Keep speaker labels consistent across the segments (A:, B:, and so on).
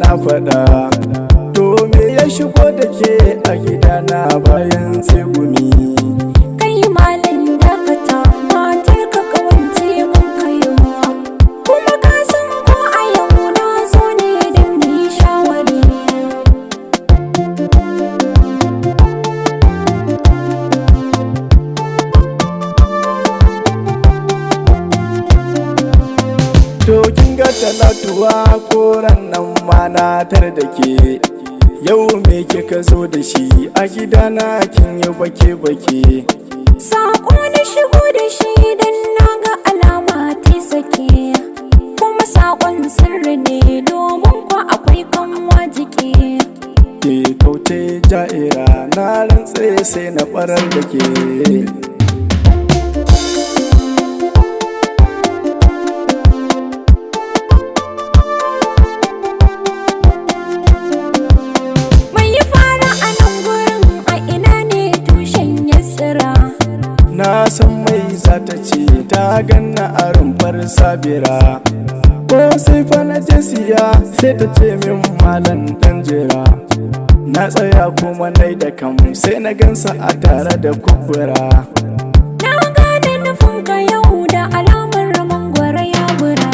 A: na faɗa. To me ya shigo da ke a gidana bayan tsegumi?
B: Kai malam dakata, matar ka kawance mun kaiwa. Kuma ka san ko a yau na zo ne don mu yi shawari.
A: To kin ga talatuwa koran nan ma na tar da ke. Yau me kika zo da shi a gidana kin yi bake bake.
B: Sako na shigo da shi don na ga alama ta sake. Kuma sakon sirri ne domin kwa akwai kanwa jiki.
A: Ke kauce ja'ira na rantse sai na barar da ke.
B: Mai yi fara a nan gurin a ina ne tushen ya tsira.
A: Na san mai za ta ce ta ganna a rumfar sabira. Ko sai fa na je siya sai ta ce min malam dan jira. Na tsaya kuma nai da kam sai na gansa a tare da kubura.
B: Na gane nufinka yau da alamar mangwaro ya bura.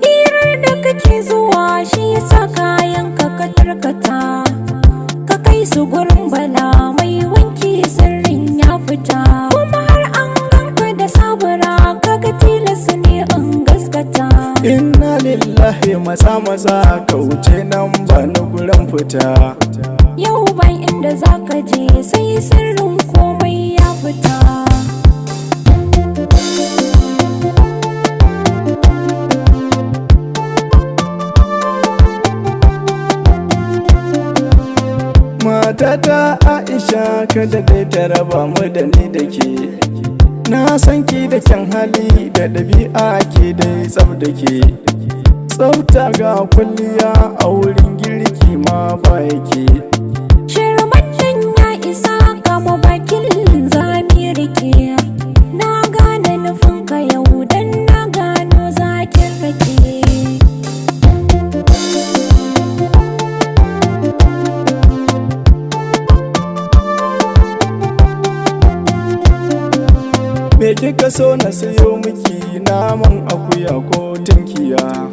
B: Hirar da kake zuwa shi yasa kayan ka ka tarkata. Ka kai su gurin bala mai wanki sirrin ya fita. Kuma har an ganka da sabura kaga tilas ne in gaskata.
A: Inna lillahi matsa maza ka wuce nan ba ni gurin fita.
B: Yau ban inda za ka je sai sirrin komai ya fita.
A: Matata Aisha kada dai ta raba mu da ni da ke. Na san ki da kyan hali da ɗabi'a ke dai tsaf da ke. Tsafta ga kwalliya a wurin girki ma ba yake.
B: Shirman nan ya isa kama bakin linzami rike. Na gane nufinka yau dan na gano zakin rake.
A: Me kika so na sayo miki naman akuya ko tunkiya?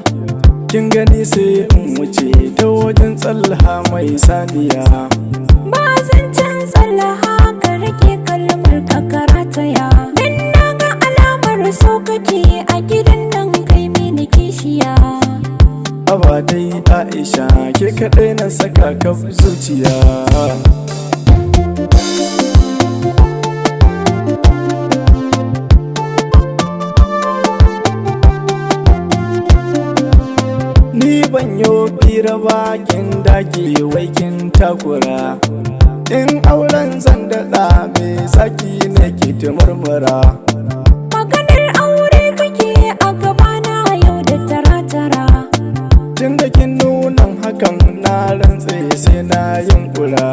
A: Kin gani sai in wuce ta wajen tsallaha mai saniya.
B: Ba zancen tsallaha ka rike kalmar ka karataya. Dan na ga alamar so kake a gidan nan kai mini kishiya.
A: Aba dai Aisha ke kaɗai na saka kaf zuciya. Ni ban yo fira ba kin dage wai kin takura. In auren zan daɗa me saki ne ke ta murmura.
B: Maganar aure kake a gabana yau da tara-tara.
A: Tun da kin nunan hakan na rantse sai na yunkura.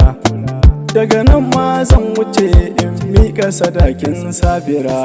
A: Daga nan ma zan wuce in miƙa sadakin sabira.